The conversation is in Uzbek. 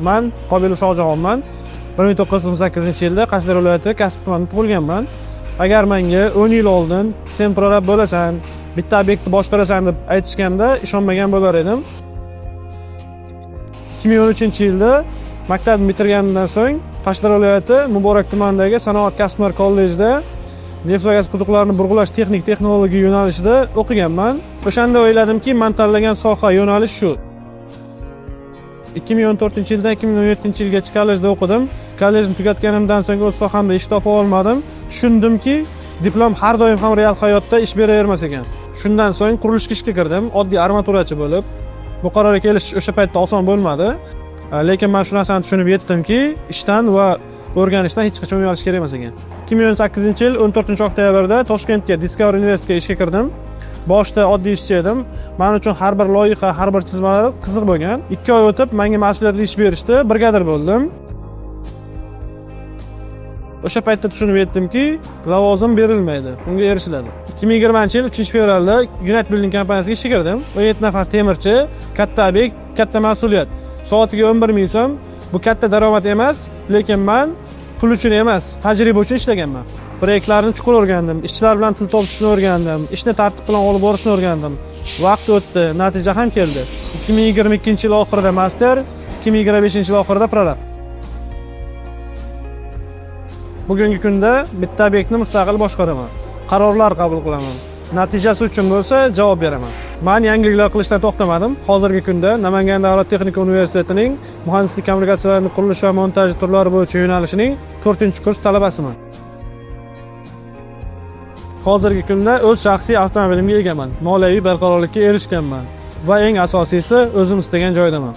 Man Qobilov Shohjahonman. 1998-yilda Qashqadaryo viloyati Kasbi tumanida tug'ilganman. Agar menga 10 yil oldin "Sen prorab bo'lasan, bitta obyektni boshqarasan" deb aytishganda, ishonmagan bo'lar edim. 2013-yilda maktabni bitirganimdan so'ng Qashqadaryo viloyati Muborak tumanidagi sanoat kasblar kollejida neft va gaz quduqlarini burg'ulash texnik texnologiya yo'nalishida o'qiganman. O'shanda o'yladimki, man tanlagan soha, yo'nalish shu. 2014-yildan 2017-yilgacha kollejda o'qidim. Kollejni tugatganimdan so'ng o'z sohamda ish topa olmadim. Tushundimki, diplom har doim ham real hayotda ish beravermas ekan. Shundan so'ng qurilishga ishga kirdim, oddiy armaturachi bo'lib. Bu qarorga kelish o'sha paytda oson bo'lmadi. Lekin man shu narsani tushunib yetdimki, ishdan va o'rganishdan hech qachon uyalish kerak emas ekan. 2018-yil 14 oktabrda Toshkentga, Discover Investga ishga kirdim. Boshida oddiy ishchi edim. Man uchun har bir loyiha, har bir chizmalar qiziq bo'lgan. 2 oy o'tib menga mas'uliyatli ish berishdi, brigadir bo'ldim. O'sha paytda tushunib yetdimki, lavozim berilmaydi, unga erishiladi. 2020-yil 3 fevralda United Building kompaniyasiga ishga kirdim. 17 nafar temirchi, katta obyekt, katta mas'uliyat. Soatiga 11 ming so'm. Bu katta daromad emas, lekin man pul uchun emas, tajriba uchun ishlaganman. Proyektlarni chuqur o'rgandim, ishchilar bilan til topishni o'rgandim, ishni tartib bilan olib borishni o'rgandim. Vaqt o'tdi, natija ham keldi. 2022-yil oxirida master, 2025-yil oxirida prorab. Bugungi kunda bitta obyektni mustaqil boshqaraman. Qarorlar qabul qilaman. Natijasi uchun bo'lsa javob beraman. Man yangiliklar qilishdan to'xtamadim. Hozirgi kunda Namangan davlat texnika universitetining muhandislik kommunikatsiyalarini qurilish va montaj turlari bo'yicha yo'nalishining 4-kurs talabasiman. Hozirgi kunda o'z shaxsiy avtomobilimga egaman. Moliyaviy barqarorlikka erishganman va eng asosiysi, o'zim istagan joydaman.